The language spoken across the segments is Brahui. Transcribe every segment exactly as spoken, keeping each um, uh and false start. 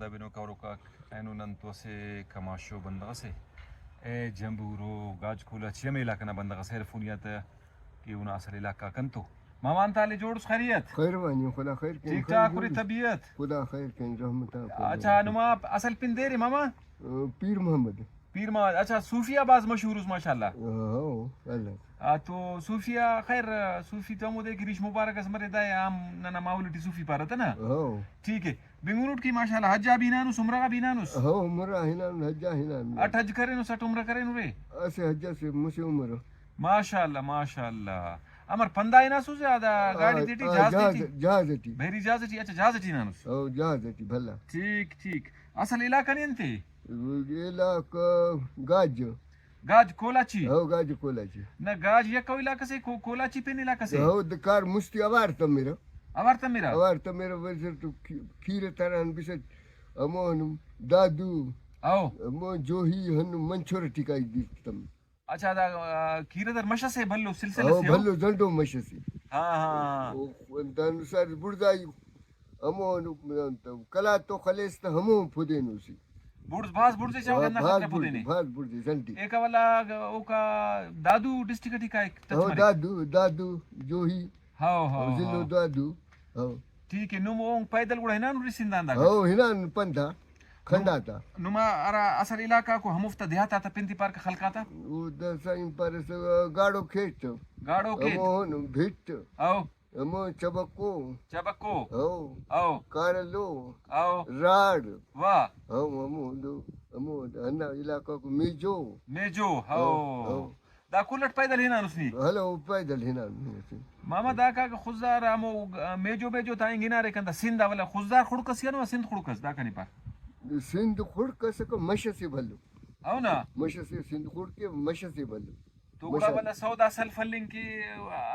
دا بنوک اوروکاک، اینو نن تو اسہ کماشو بندغ اسے، اے جمبورو گاج کولاچی ہمے علاقہ نا بندغ اسے، ہیرفونی آ تہ کہ اونا اصل علاقہ کنتو۔ ماما انت حال اے، جوڑ اس، خیریت؟ خیر وانی، خدا خیر کین، ٹھیک خیر ٹھاک جوڑ ارے اس۔ طبیعت؟ خدا خیر کین، رحمت آ خدا۔ اچھا، نما اصل پن دے ارے ماما؟ آ، پیر محمد۔ پیر محمد، اچھا، صوفیہ بھاز مشہور اس ماشاءاللہ۔ ہاں، اللہ۔ آ، تو صوفیہ، خیر، صوفی تو ہمودے کہ ریش مبارک اس مرے، دا عام ننا ماحول ٹی صوفی پارہ تہ نا۔ ہاں۔ ٹھیک ہے۔ بنگنوٹ کی ماشاءاللہ، حج آ بھی ہنانس، عمرہ غا بھی ہنانس؟ ہاں، عمرہ ہنان، حج آ ہنان۔ اٹ حج کرینس، اٹ عمرہ کرینرے؟ اسہ حج اسے مسہ عمرہ۔ ماشاءاللہ، ماشاءاللہ۔ امر پندا ہناسس یا دا آ، گاڑی تیٹی، آ، جہاز جہاز، تیٹی؟ جہاز ٹی۔ بحری جہاز ٹی، اچھا، جہاز ٹی ہنانس۔ او، جہاز ٹی بھلا۔ ٹھیک، ٹھیک۔ اصل علاقہ نے انتے؟ علاقہ گاج۔ گاج کولاچی؟ ہو، گاج کولاچی۔ نہ، گاج یکو علاقہ سے، کو-، کولاچی پین علاقہ سے؟ ہو، د-، کار مستی اوار تمرہ۔ اوار تمرہ؟ اوار تمرہ، وزیر تو کی-، کیرہ تران بسٹ، ہمون دادو، ہو۔ ہمون جوہی ہن منچور ٹکائی دیتم۔ اچھا، دا، آ، کیرہ در مش اسے بھلو سلسلہ ہو، سے ہو؟ بھلو زنڈو مش اسے۔ ہاں، ہاں، ہاں۔ او، دانو سر بڑزائی ہمو قلات تو خلیس تہ ہمو پدینو سے۔ بڑز، بھاز بڑزے چاہو ہاں، گندہ بھاز خطرہ بڑزے، پدینے۔ بھاز بڑزے زنڈی۔ ایکا ولا اوکا دادو ڈسٹرکٹ ٹی کائک ٹچ ہو، مریک۔ دادو، دادو، جوہی۔ ہاؤ، ہاؤ، ضلع ہاؤ۔ دادو۔ ہاؤ۔ ٹھیک ہے، نم اون پیدل گڑا ہنانو رسیندان دا ہاؤ، ہنان پندا کھنڈا تا۔ نما ہرا اصل علاقہ کو ہموفتا دیہات آتا پن تی پارکہ خلقاتا؟ او دا سائیں پارس گاڑو کھیت۔ گاڑو کھیت۔ ہمو ہن بھٹ۔ ہاؤ۔ ہمو چبکو۔ چبکو۔ ہو۔ ہو۔ کارلو۔ ہو۔ راڑ۔ واہ۔ ہو، ہمو دو، ہمو ہندا علاقہ کو میجو۔ میجو، ہو۔ ہو۔ دا کل اٹ پیدل ہنانس نی؟ ہلو، پیدل ہنانس نی۔ ماما، دا کاکہ خضدار ہمو میجو میجو تا اینگ ہنارے کندا سندھ آ، ولدا خضدار خڑک اس یا نما سندھ خڑک اس دا کنے پار؟ سندھ خڑک اسکہ مش اسے بھلو۔ ہو نا؟ مش اسے سندھ خڑک مش اسے بھلو۔ تو گڑا مشا۔ ولدا سودا سلف ہلنگ کہ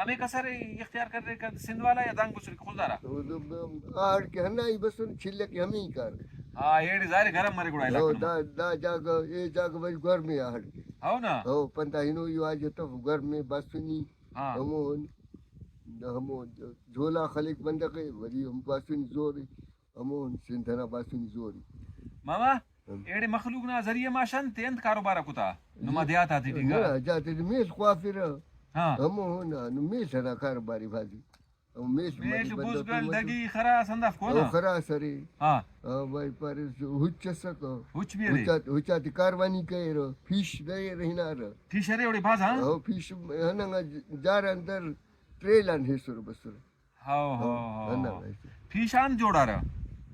ہمے کسر ءِ اختیار کریرکہ سندھ والا یا دانگ بسرکہ خضدار آ؟ او دو ب-، آ ہڑ کہ ہنائی بسن، چھلہ کہ ہمے ہی کار۔ ہاں، ایڑے ظاہر ہے گرم مرے گڑا علاقہ او نما۔ دا، دا جاگہ، اے جاگہ بھئی گرمی آ ہڑ کہ۔ ہو نا؟ ہو، پندا ہنوئی واجہ تف گرمی باسنی۔ ہاں۔ ہمون، ہمو جھولا خلیک بندغ ءِ، وری ہم باسنی زور ءِ۔ ہمون سندھ ئنا باسنی زور ءِ۔ ماما، ہم۔ ایڑے مخلوق نا ذریعہ معاش انت ءِ، انت کاروبار آ کتا؟ نما جی۔ دیہات آتے ٹی نہ، کا؟ جاتے ٹی میڷ خوافرہ۔ ہاں۔ ہمو ہن نو میڷ ئنا کاروبار ءِ بھازی۔ ہمو میڷ میڷ، مری بندغ بزگل، تو ڈگی، خراس ہندافک او نا؟ خراس ارے۔ ہاں۔ ہاں بھائی پاریس ہچ اسکہ۔ ہچ بھی ارے؟ ہچ آ-، ہچ آتے کاروانی کریرہ، پیش دریرہ ہنارہ۔ پیش ارے اوڑے بھاز، ہاں؟ او پیش ہننگ آ جاران در ٹریل آن ہیسرہ بسرہ۔ ہاؤ، ہاؤ، ہاؤ، ہاؤ، ہندا ہاؤ۔ پیشان جوڑارہ۔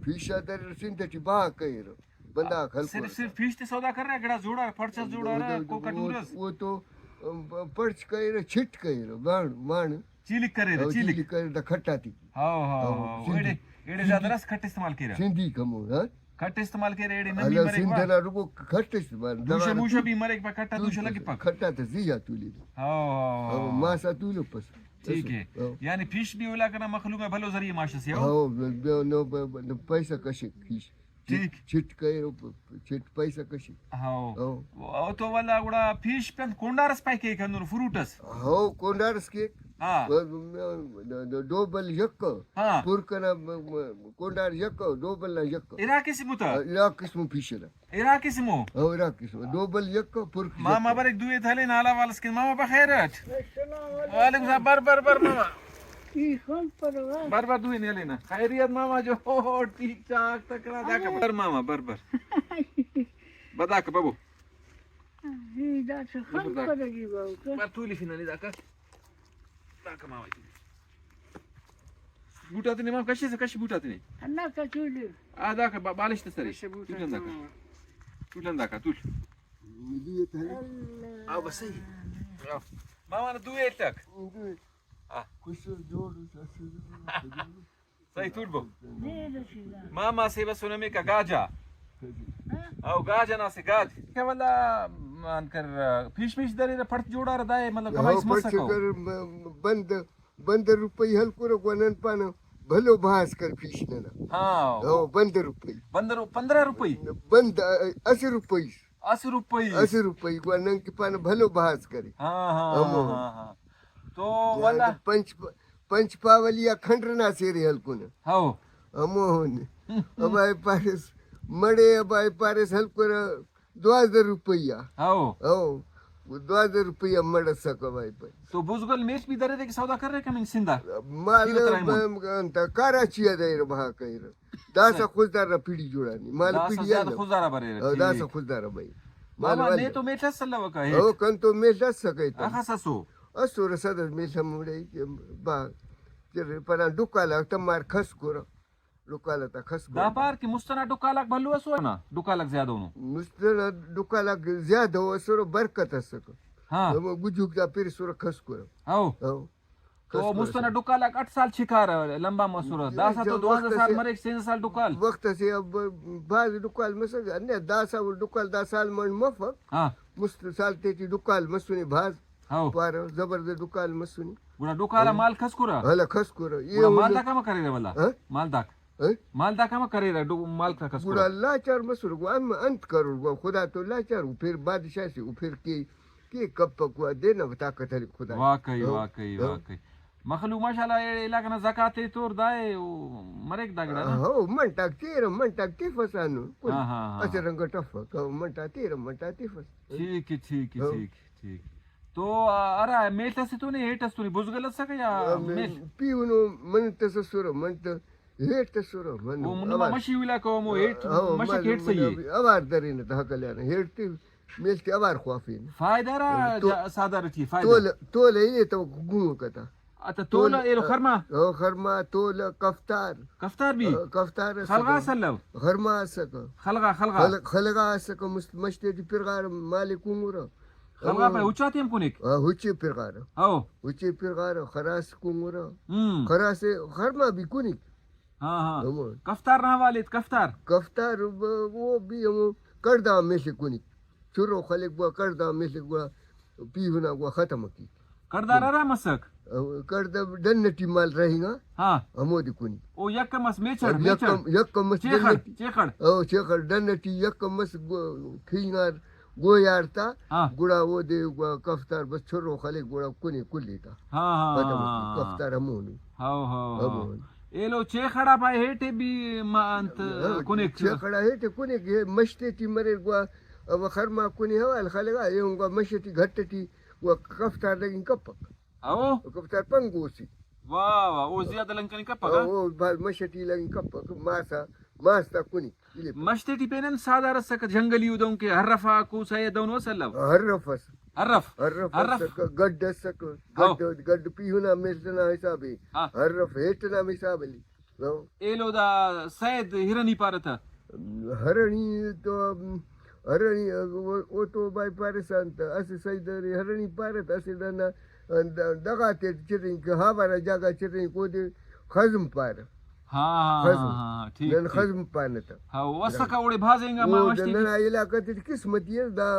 پیشا در سندھ ٹی بہا کریرہ۔ بندغ آک ہلکرہ۔ صرف، صرف پیش تے سودا کریرہ، گڑاس جوڑارہ، پڑچ ئس جوڑارہ، او، کوکا او، ٹورس۔ او تو، ام، پڑچ کریرہ، چھٹ کریرہ، وان، وان۔ چیلک کریرہ، او، چیلک۔ چیلک کریرہ، دا کھٹا ٹی۔ ہاؤ، ہاؤ، ہاؤ، ہاؤ۔ سندھی۔ ایڑے، ایڑے زیادہ رس کھٹ استعمال کیرہ۔ سندھی کمو، ہاں؟ کھٹ استعمال کیرہ، ایڑے نمی ہلو، مریک سندھ با۔ ئنا رکو کھٹ استعمال۔ دوشہ دوارہ موشہ تو بھی مریک با، کھٹا تو دوشہ لگپک۔ کھٹا تا زیہا تولیرہ۔ ہاؤ، ہاؤ، ہاؤ، ہاؤ۔ ماسا تولوپس۔ ٹھیک ہے۔ ہاؤ۔ یعنی پیش بھی اولا کنا مخلوق ءِ بھلو ذریعہ معاش ئسے، ہاؤ؟ ہاؤ، ب-، ب-، نو ب-، ب-، پیسہ کشک پیش۔ ٹھیک۔ چٹ، چٹ کریرہ، پ-، پ-، چٹ پیسہ کشک۔ ہاؤ۔ ہاؤ۔ او تو ولدا گڑا پیش پین کونڈار ئس پائک ایک ہندن فروٹ ئس؟ ہاؤ، کونڈار ئس کیک۔ ہاں۔ ب-، ب-، ڈوبل یک۔ ہاں۔ پر کنا ب-، ب-، کونڈار یک، ڈوبل نا یک۔ ارا قسم تا؟ ارا قسم پیش ارا۔ ارا قسمو؟ او، ارا قسم۔ ڈوبل یک پر ماما بریک دوئے تھلے نالا والس کن۔ ماما بخیر اٹ۔ السلام علیکم۔ وعلیکم السلام۔ بر، بر، بر ماما۔ ای خان پروا۔ بر، بر دوئے نیلے نا۔ خیریت ماما جو؟ او، ٹھیک ٹھاک تکڑا دا کا۔ بر ماما، بر، بر۔ بدا کا بابو۔ ای دا سے خان بر دا۔ پرگی باو کا۔ بر تولی فی نالی دا کا۔ دا کا ماما۔ بوٹ آتے نے ماما، کشے سے کش بوٹ آتے نے۔ اللہ کا چولی۔ آ دا کا با-، بالش تے سرے۔ کشے بوٹ تول آتے۔ ہندا کا۔ تول ہندا کا، تول۔ اللہ۔ آ، بس صحیح۔ آ۔ ماما نا دوئے تک۔ آ۔ خوش جوڑ۔ صحیح، تول بو۔ ماما سے بس سنمے کا گاجا۔ او گاج ئنا سے گاج۔ کہ ولا مان کر پیش پیش دریرہ، پڑچ جوڑارہ دائے، مطلب ہو، کمائیس پڑچ مسکو۔ کر م-، بند بندر روپئی ہلکرہ، گڑا نن پانہ بھلو بھاز کر پیش ننا۔ ہاں۔ ہو، بندر روپئی۔ بندر، پندرہ روپئی؟ بند، اسہ روپئی۔ اسہ روپئی؟ اسہ روپئی، گڑا نن کہ پانہ بھلو بھاز کرے۔ ہاں، ہاں، ہمو۔ ہاں، ہاں۔ تو یا ولدا پنچ پ-، پنچ پاولی آ کھنڈر نا سیرے ہلکونہ۔ ہو۔ ہمو ہن۔ ہمائے پاریس مڑے آ بھائی پاریس ہلکرہ دوازدہ روپیہ۔ ہو۔ ہو۔ دوازدہ روپیہ مڑ اسکہ بھائی پاریس۔ تو بزگل میڷ بھی دریرہ کہ سودا کریرہ کہ نن سندھ آ؟ مال پورا ترائے مون۔ ب-، انت کراچی آ دریرہ بہا کریرہ۔ داسہ صحیح۔ خضدار نا پیڑی جوڑانی۔ مال داسہ پیڑی زیادہ آ نہ۔ خضدار آ بریرہ، ہو، داسہ ٹھیک۔ خضدار آ بھائی۔ مال بابا، والو۔ نے تو میڷ اس الوکہ ہیٹ۔ ہو، کن تو میڷ اسکہ ایتم۔ اخس اسو؟ اسرہ صد اس میڷ ہم اڑے کہ با، چر پنا ڈکال آ تمار کھس کرہ۔ ڈکال آتا کھس دا کرہ۔ پار کہ مست ئنا ڈکال آک بھلو اسو نا؟ ڈکال آک زیادہ انو؟ مست ئنا ڈکال آک زیادہ اسرہ، برکت اسکہ۔ ہاں۔ ہمو گجوک تا پرسرہ کھس کرہ۔ ہو۔ ہو۔ تو کھس مست ئنا کرہ۔ ڈکال آک اٹ سال چکارہ، لمبا مسرہ۔ داسہ تو وخت دوازدہ سال اسے، مریک، سیزدہ سال ڈکال۔ وخت اسے اب بھاز ڈکال مسکہ، نہ داسہ ڈکال دا سال منڈ مفک۔ ہاں۔ مست سال تیٹی ڈکال مسنے بھاز۔ ہاں۔ پارہ زبردست ڈکال مسنے۔ گڑا ڈکال آ ہاں۔ مال کھس کرہ؟ ہلہ کھس کرہ۔ اے گڑا ہم مال دا کما کریرہ ولا؟ ہاں؟ مال داک؟ ہاں؟ مال داک ہم کریرہ، ڈو-، مال تا کس گڑا۔ گڑا لاچار مسر، گڑا ہم انت کرور، گڑا خدا تو لاچار، او پھر بادشاہ سے، او پھر کے، کے کپک، گڑا دینا طاقت ہلک خدا۔ واقعی، ہاں۔ واقعی، ہاں۔ واقعی۔ مخلوق ماشاءاللہ اے علاقہ نا زکوٰۃ ایتور دائے او مریک دا گڑا نا؟ ہاں، منٹاک تیرہ، منٹاک تفس آنو۔ کل ہاں، ہاں، ہاں۔ اسہ رنگ ٹفک، ہاں، منٹا تیرہ، منٹا تفس۔ ٹھیک ہے، ٹھیک ہے، ہاں۔ ٹھیک، ٹھیک۔ تو، آ، ہرا میڷ اسے تو نے، ہیٹ اس تو نے، بزگل اسکہ یا آ، مے-، میڷ؟ پیہنو منٹ اس اسرہ، منٹ ہیٹ تسرہ، من او نما اوار۔ مشی علاقہ ہمو ہیٹ، ہاں، مشک من، ہیٹ من صحیح ہے۔ ابھی اوار درینہ تہا کلیانہ، ہیٹ تے میل تے اوار خوافین۔ فائدہ را تو-، جا-، سادار ٹی فائدہ۔ تول، تول ایتو گنگو کتا۔ اتا تول تول، ایلو خرما؟ او خرما، تول، کفتار۔ کفتار بھی؟ آ، کفتار اسکہ۔ خلغا سلو؟ خرما اسکہ۔ خلغا، خلغا۔ خل-، خلغا اسکہ، مست-، مشتے ٹی پرغار مالک کنگرہ۔ خلغا پائے ہچاتے ہم کنیک؟ ہاں، ہچے پرغارہ۔ ہو۔ ہچے پرغارہ، خراس کنگرہ۔ ہم۔ خراس خرما بھی کنیک۔ ہاں، ہاں۔ ہمو۔ کفتار نا حوالے ات، کفتار۔ کفتار ب-، او بھی ہمو کڑدا میڷ کنیک۔ چرو خلیک گڑا کڑدا میڷ گڑا پیہنا گڑا ختم کیک۔ کڑدار ہرا مسک؟ او کڑد ڈن ٹی مال رہینگا۔ ہاں۔ ہمودے کنیک۔ او یکم اس میچڑ، میچڑ۔ یکم، یکم اس ڈن چیخڑ، ٹی۔ چیخڑ۔ او چیخڑ ڈن ٹی یکم اس گو-، کھینگار گویار تا، ہاں۔ گڑا اودے گڑا کفتار بس چرو خلیک گڑا کنے کل ایتا۔ ہاں، ہاں، ختم ہاں، ہاں۔ کفتار ہمونو۔ ہاؤ، ہاؤ، ہاؤ۔ ہمون۔ ایلو چیخڑا پائے ہیٹے بھی ما-، انت ہاں، کنیک۔ چیخڑا ہیٹے کنیک، اے مش تے ٹی مریر گڑا ابا خرما کنے حوال خلگا، ایہن گڑا مش ٹی گھٹ ٹی گڑا کفتار لگنگ کپک۔ ہاؤ۔ کفتار پنگوسی۔ واہ، واہ، او زیادہ لنگ کننگ کپک، او، ہاں؟ او بھاز مش ٹی لگنگ کپک، ماسا، ماس تا کنی۔ مش تیٹی پین انت ساہدار اسکہ، جنگلی ءُ دہنکہ ہرف آک ءُ سید دہنو اس الو؟ ہرف اس۔ ہرف؟ ہرف ہرف۔ اسکہ، گڈ اسکہ، ہاؤ۔ گڈ، گڈ پیہنا میڷ نا حساب ءِ۔ ہاں۔ ہرف ہیٹ نا حساب ءِ۔ ہاؤ۔ ایلو دا سید ہرنی پارہ تہ؟ ہرنی تو، ہرنی او، او تو بھائی پاریسہ انت، اسہ سید ارے ہرنی پارہ تہ، اسہ دانا دغاتے چرینک، ہاوارا جاگہ چرینک، اودے خزم پارہ۔ ہاں، ہاں، خزم۔ ہاں، ہاں، ٹھیک، نن ٹھیک۔ خزم پانہ تہ۔ ہاں، او اسکہ اوڑے بھاز انگا ما او مش دا تیٹی۔ ننا علاقہ تیٹی قسمتی اس دا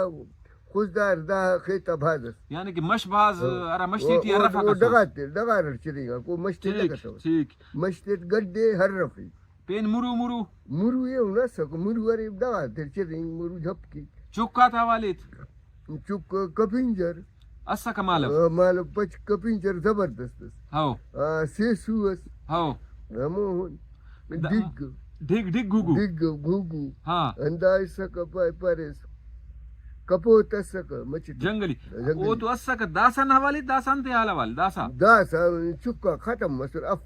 خضدار دا خیتا بھاز اس۔ یعنی کہ مش بھاز، ہاں۔ ہرا مش او، تیٹی او، ہرف او آک اسو۔ ڈغار تے، ڈغار اٹ چرینگا، کو مش تے ٹھیک، لگتو۔ ٹھیک۔ مش تیٹ گڈ ءِ ہرف ءِ۔ پین مرو، مرو۔ مرو ءِ ہن اسکہ، مرو ارے ڈغار تے چرینگ، مرو جھپ کیک۔ چک آتا حوالے ات؟ چک کپینجر۔ اسکہ مالو؟ آ، مالو پچ کپینجر زبردست اس۔ ہاؤ۔ آ، سیسو اس۔ ہاؤ۔ ہمو ہن۔ دا-، ڈیگ۔ ڈیگ، ڈیگ گھوگھو۔ ڈیگ گھوگھو۔ ہاں۔ ہندا اسکہ پائے پاریس۔ کپوت اسکہ مچٹ۔ جنگلی۔ جنگلی۔ او تو اسکہ داسہ نا حوالے، داسہ انتے حال احوال، داسہ؟ داسہ چکا ختم مسر، اف،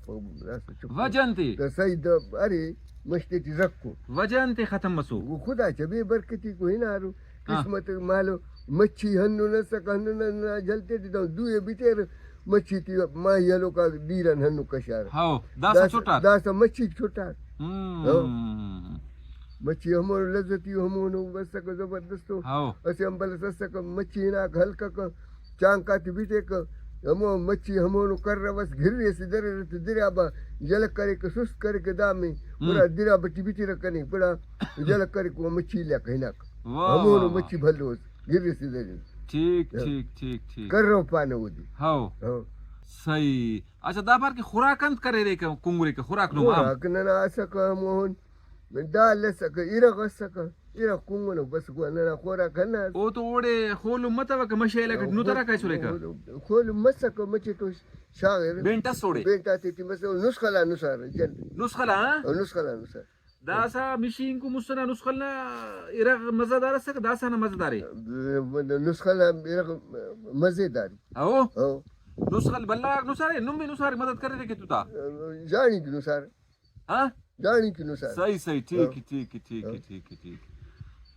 داسہ چکا۔ وجہ انتے؟ دا سید ارے مش تیٹی رکھو۔ وجہ انتے ختم مسو؟ او خدا چہ بے برکتی کو ہنارو۔ ہاں۔ قسمت مالو مچھی ہندن اسکہ، ہندن ہندن جلتے ٹی دہن دوئے بٹیرہ، مچھی تے ماہی ہلوکا دیران ہندن کشارہ۔ ہاؤ، داسہ داسہ، چٹار۔ داسہ مچھی چٹار۔ ہم۔ ہاؤ۔ مچھی ہمونو لذتی، ہمونو اسکہ زبردستو۔ ہاؤ۔ اسہ امبل اس اسکہ، مچھی ہناکہ ہلککہ، چانک آتے بٹیکہ، ہمو مچھی ہمونو کرہ بس گھریسے دریرہ تہ دریاب آ یلہ کریکہ، سست کریکہ دامے، ہم۔ گڑا دریاب ٹی بٹرہ کنے، گڑا یلہ کریکہ و مچھی الیکہ ہناکہ۔ واہ، ہمونو واہ، واہ۔ مچھی بھلو اس، گھریسے دریرہ۔ ٹھیک، ہاں۔ ٹھیک، ٹھیک، ٹھیک۔ کرہ و پانہ اودے۔ ہاؤ۔ ہاں۔ صحیح۔ اچھا، دا پار کہ خوراک انت کریرے کہ کنگرے کہ خوراک نم عام؟ خوراک ننا اسکہ ہمون دال اسکہ، ارغ اسکہ، ارغ کنگنو بس گڑا ننا خوراک ہندا اس۔ او تو اوڑے خولم متوکہ، مش ایلکہ ٹی نترہ کائسرے کہ؟ خولم مسکہ، مچہ تو شاغر۔ بینٹ اس اوڑے؟ بینٹ آتے ٹی مسکہ، نسخہ لا نسارہ جنرل۔ نسخہ لا، ہاں؟ او نسخہ لا نسارہ۔ داسہ مشینکو مسہ نا نسخل نا ارغ مزہ دار اسکہ، داسہ نا مزہ دارے؟ نسخل نا ارغ مزیدار۔ ہو؟ ہو۔ نسخل بھلا غاک نسارے، نم بھی نسارے، مدد کریرے کہ تو تا؟ جانی تو نسار۔ ہاں؟ جانی تو نسار۔ صحیح، صحیح، ٹھیک، ہاں۔ ٹھیک، ٹھیک، ہاں۔ ٹھیک، ٹھیک۔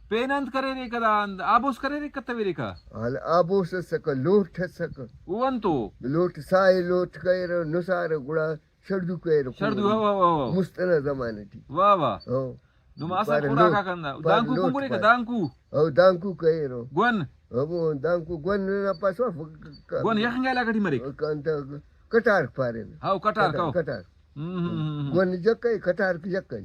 پین انت کریرے کدا، آبوس کریرے کتویرے کا؟ حال آبوس اسکہ، لوٹ اسکہ۔ او انتو؟ لوٹ، سائے لوٹ کریرہ، نسارہ گڑا شڑدو کریرہ۔ شڑدو، ہو، ہو، ہو، ہو۔ مست ئنا زمانہ ٹی۔ واہ، واہ۔ ہو۔ نما اصل پارہ خوراک لوٹ، آک ہندا۔ پارہ دانکو لوٹ کنگرے کا پارہ۔ دانکو؟ او دانکو کریرہ۔ گون؟ ہمو دانکو گون نا پاسو ک-، ک-، گون یخنگا علاقہ ٹی مریک؟ ک-، انت کٹارک پارینہ۔ ہاو، کٹارک، کٹار-، ہاو۔ کٹار۔ ہم، ہم، ہم، ہم۔ گون جکہ، کٹارک جکہ۔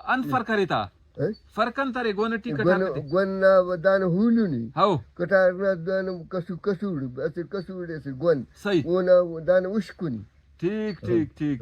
انت فرق ارے تا؟ ہاں؟ فرق انت ارے گون ٹی گون، کٹارک ٹی؟ گون نا دانہ ہولونی۔ ہاو۔ کٹارک نا دانہ کسو-، کسوڑ، اسہ کسوڑ اسہ گون۔ صحیح۔ اونا دانہ اشکنی۔ ٹھیک، ہاں۔ ٹھیک، ٹھیک۔